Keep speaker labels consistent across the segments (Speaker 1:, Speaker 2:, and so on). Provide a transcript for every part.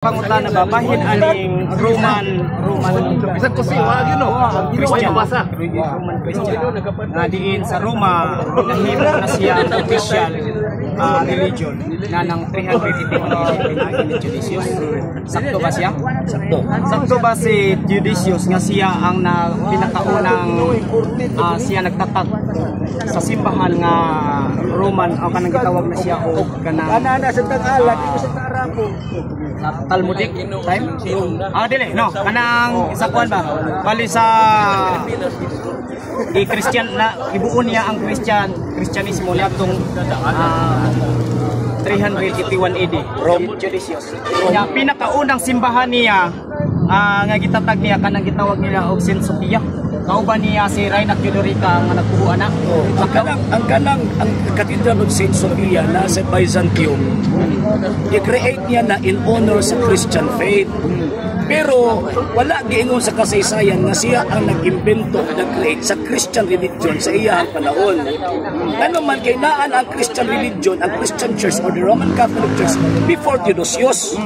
Speaker 1: Pangutana ba, bahin aning Roman
Speaker 2: Bisan ko si wa gyud, no.
Speaker 1: Christian,
Speaker 2: Mabasa.
Speaker 1: Roman Christian nga diin sa Roma nahimo na siya ang official religion nga nang 381 AD pinaagi ni Theodosius. Sakto ba siya?
Speaker 2: Sakto.
Speaker 1: Sakto ba si Theodosius nga siya ang na pinakaunang siya nagtatag sa simbahan nga Roman o kanang gitawag na siya og kanang
Speaker 3: Ana sa Tagalog, ito sa Tarapo.
Speaker 1: Talmudic time? Ah, dili, no. Kanang sa kuan ba? Bali sa i-Christian na ibuo niya ang Christianismo niadtong 381 AD.
Speaker 2: Rome.
Speaker 1: Theodosius. Ya, pinakaunang simbahan niya nga gitatag niya kanang gitawag nila og Saint Sophia. Kauban niya si Reinhard Theodorica nga nagbuo ana.
Speaker 2: Ang kanang Cathedral of Saint Sophia na sa Byzantium, i-create niya na in honor sa Christian faith. Pero wala giingon sa kasaysayan nga siya ang nag-imbento, nag-create sa Christian religion sa iyang panahon. Ngano man kay naan ang Christian religion, ang Christian Church or the Roman Catholic Church before Theodosius.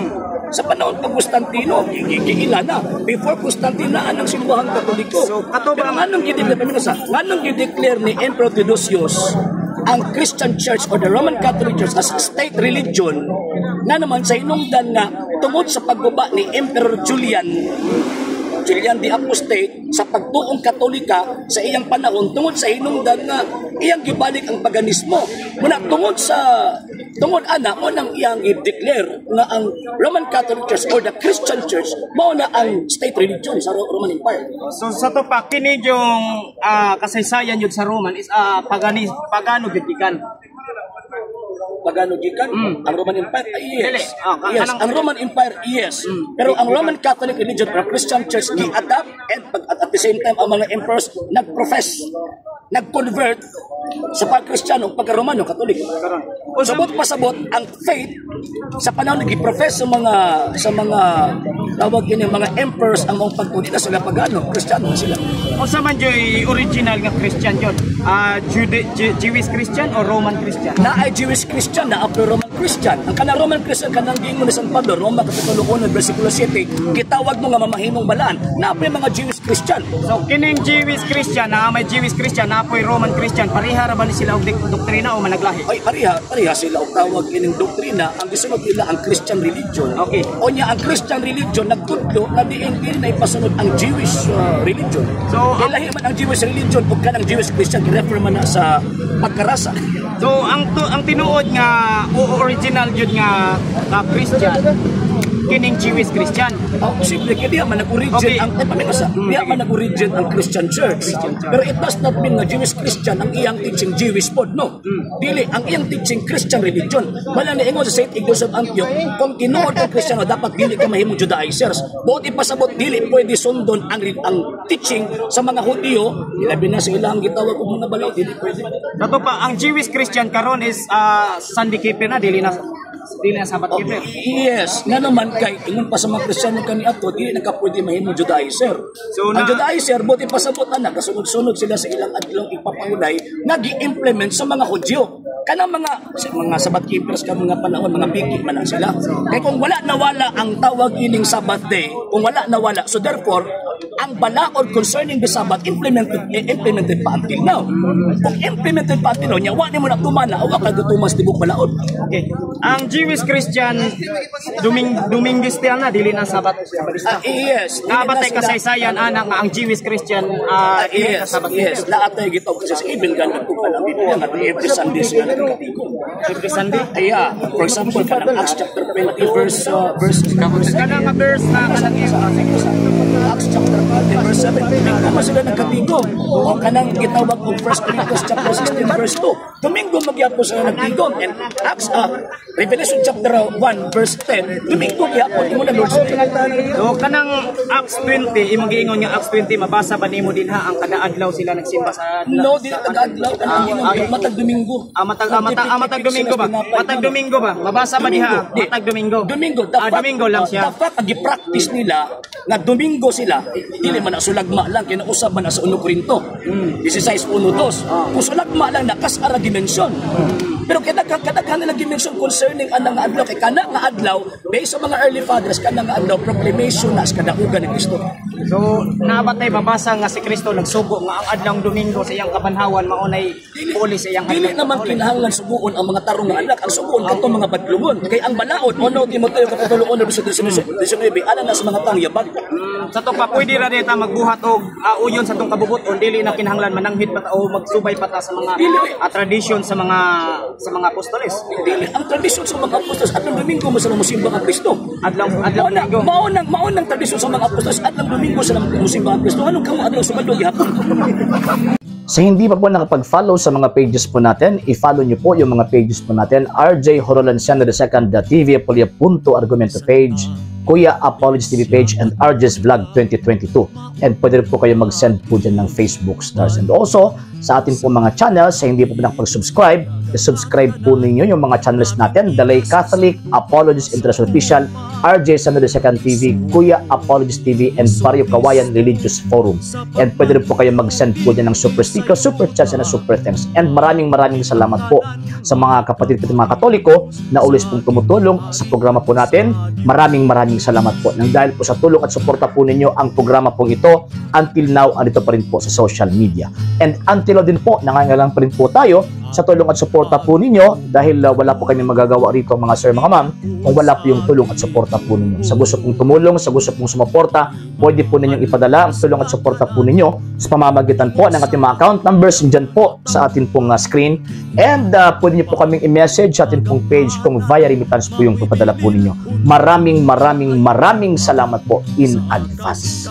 Speaker 2: Sa panahon pa Constantino, giila na. Before Constantino, naan ang simbahang Katoliko.
Speaker 1: So, kato
Speaker 2: Pero nganong gi-declare ni Emperor Theodosius ang Christian Church or the Roman Catholic Church as state religion, nga naman sa hinungdan nga tungod sa pagguba ni Emperor Julian Julian the Apostate sa pagtuong Katolika sa iyang panahon, tungod sa hinungdan nga iyang gibalik ang paganismo. Muna tungod ana mo nang iyang i-declare nga ang Roman Catholic Church or the Christian Church mao na ang state religion sa Roman Empire.
Speaker 1: So sa to pa kini yung kasaysayan yun sa Roman is pagano gyud gikan.
Speaker 2: Pagano gikan ang Roman Empire? Ay, yes.
Speaker 1: Dili. Ah,
Speaker 2: Yes, ang Roman Empire, yes. Pero ang Roman Catholic religion or Christian Church gi-adapt and at the same time ang mga emperors nag-profess, nag-convert sa pag-Kristiyano, pagka-Romano, Katolik. Sabot pasabot ang faith sa panahon nag-profess sa mga tawag ini mga emperors ang mga pagtuli na sila pagano, Kristiyano na sila.
Speaker 1: Unsa man joy original nga Christian yun? Jewish Christian o Roman Christian?
Speaker 2: Na ay Jewish Christian, na ay Roman Christian. Ang kanang Roman Christian, kanang giingon ni San Pablo, Roma Kapitulo 1, versikulo 7, gitawag mo nga mamahimong balaan. Na ay mga Jewish Christian.
Speaker 1: So kining Jewish Christian na may Jewish Christian na po'y Roman Christian, pareha ra ba ni sila og doktrina o managlahi?
Speaker 2: Ay, pareha sila og tawag ining doktrina. Ang gisunod nila ang Christian religion. Onya ang Christian religion nagtudlo na diin dili na ipasunod ang Jewish religion.
Speaker 1: So,
Speaker 2: Kay lahi man ang Jewish religion ug kanang Jewish Christian, gi-refer man na sa pagkarasa.
Speaker 1: So ang tinuod nga o original gyud nga Christian kining Jewish Christian.
Speaker 2: Oh, posible kay diha man nag-origin ang ay paminasa. Diha man nag-origin ang Christian Church. Pero it does not mean nga Jewish Christian ang iyang teaching Jewish pod, no. Dili, ang iyang teaching Christian religion. Wala na ingon sa Saint Ignatius of Antioch, kung tinuod ka Kristiyano, dapat dili ka mahimong Judaizers. Buot ipasabot, dili pwede sundon ang teaching sa mga Hudiyo, ilabi na sa ilang gitawag og mga balaod, dili pwede.
Speaker 1: Kato pa ang Jewish Christian karon is Sunday keeper na, dili na Sabbath keeper.
Speaker 2: Yes, nga naman kay ingon pa sa mga Kristiyano kaniadto, dili na ka pwede mahimong Judaizer.
Speaker 1: So,
Speaker 2: ang Judaizer, buti pasabot ana, kasunod-sunod sila sa ilang adlong ipapangunay nga gi-implement sa mga Hudyo. Kanang mga sa mga Sabbath keepers ka mga panahon, mga biki man na sila. Kay kung wala nawala ang tawag ining Sabbath day, kung wala nawala, so therefore ang balaod concerning the Sabbath implemented pa until now. Kung implemented pa until now, nya wa nimo na tumana, wa ka tumas tibok balaod.
Speaker 1: Okay. Ang Jewish Christian Dominguistian na, dili na Sabbath Sabbatista.
Speaker 2: Ah, yes.
Speaker 1: Naa ba tay kasaysayan ana nga ang Jewish Christian
Speaker 2: Ah,
Speaker 1: dili na
Speaker 2: yes,
Speaker 1: Sabbath
Speaker 2: yes. Lahat tayo gitawag kasi sa even ganun kung alam Biblia nga every Sunday sila nagkatigom.
Speaker 1: Every Sunday?
Speaker 2: Yeah, for example, kanang Acts chapter 20 verse
Speaker 1: Kanang nga verse na kanang
Speaker 2: Acts chapter 20 verse 7, Domingo man sila nagkatigom. O kanang gitawag og 1 Corinthians chapter 16 verse 2, Domingo magyapon sila nagtigom. And Acts Revelation chapter 1 verse 10, Domingo gyapon imo na Lord's Day.
Speaker 1: So kanang Acts 20, imong giingon nga Acts 20, mabasa ba nimo dinha ang kada adlaw sila nagsimba sa
Speaker 2: No, di na taga-adlaw kanang matag Domingo.
Speaker 1: Ah, matag Matag Domingo ba?
Speaker 2: Tinapay,
Speaker 1: Matag
Speaker 2: ma'am.
Speaker 1: Domingo ba? Mabasa ba diha?
Speaker 2: Di.
Speaker 1: Matag Domingo.
Speaker 2: Domingo. The
Speaker 1: Ah, Domingo lang siya.
Speaker 2: The fact, ang gi-practice nila nga Domingo sila, dili man na sulagma lang, kinausap man na sa 1 Korinto 16:1-2. Kung sulagma lang, nakas-ara gi-mention. Pero kadaghan nila gi-mention concerning anang nga adlaw, kay kana nga adlaw, based sa mga early fathers, kana nga adlaw, proclamation na sa kadaugan ni Kristo.
Speaker 1: So, naa ba tay mabasa nga si Kristo nagsugo nga ang adlawng Domingo sa iyang kabanhawan mao nay puli sa iyang
Speaker 2: Dili
Speaker 1: adlaw?
Speaker 2: naman kinahanglan suguon ang mga tarong nga anak, ang suguon kadtong mga badlungon. Kay ang balaod, 1 Timoteo kapitulo 1 verso 19, ana na sa mga taong yabag.
Speaker 1: Sa to pa, pwede ra ta magbuhat og uyon sa tong kabubuton, dili na kinahanglan mananghid pa ta o magsubay pa ta sa mga
Speaker 2: Dili.
Speaker 1: Tradisyon sa mga apostoles.
Speaker 2: Dili, ang tradisyon sa mga apostoles, adlong Domingo mo sila musimba ang Kristo.
Speaker 1: Adlong
Speaker 2: Mao na,
Speaker 1: Domingo.
Speaker 2: Mao nang tradisyon sa mga apostoles, adlong Domingo sila musimba ang Kristo. Anong kamo adlaw Sabado gihapon?
Speaker 4: Sa hindi pa po nakapag-follow sa mga pages po natin, i-follow nyo po yung mga pages po natin. RJ Horolanciano II, TV Apolia Punto Argumento page, Kuya Apologies TV page, and RJ's Vlog 2022. And pwede rin po kayo mag-send po dyan ng Facebook stars. And also, sa atin po mga channels, sa hindi po nakapag-subscribe, i-subscribe po ninyo yung mga channels natin: Dalay Catholic, Apologies International Official, RJ Samuel II TV, Kuya Apologies TV, and Barrio Kawayan Religious Forum. And pwede rin po kayo mag-send po dyan ng super sticker, super chats, and super thanks. And maraming maraming salamat po sa mga kapatid ko, mga Katoliko na always pong tumutulong sa programa po natin. Maraming maraming salamat po. Nang dahil po sa tulong at suporta po ninyo, ang programa pong ito until now andito pa rin po sa social media. And until now din po, nangangailangan pa rin po tayo sa tulong at suporta po ninyo dahil wala po kami magagawa rito, mga sir, mga ma'am, kung wala po yung tulong at suporta po ninyo. Sa gusto pong tumulong, sa gusto pong sumuporta, pwede po ninyong ipadala ang tulong at suporta po ninyo sa pamamagitan po ng ating mga account numbers dyan po sa atin pong screen. And pwede niyo po kaming i-message sa atin pong page kung via remittance po yung papadala po ninyo. Maraming maraming maraming salamat po in advance.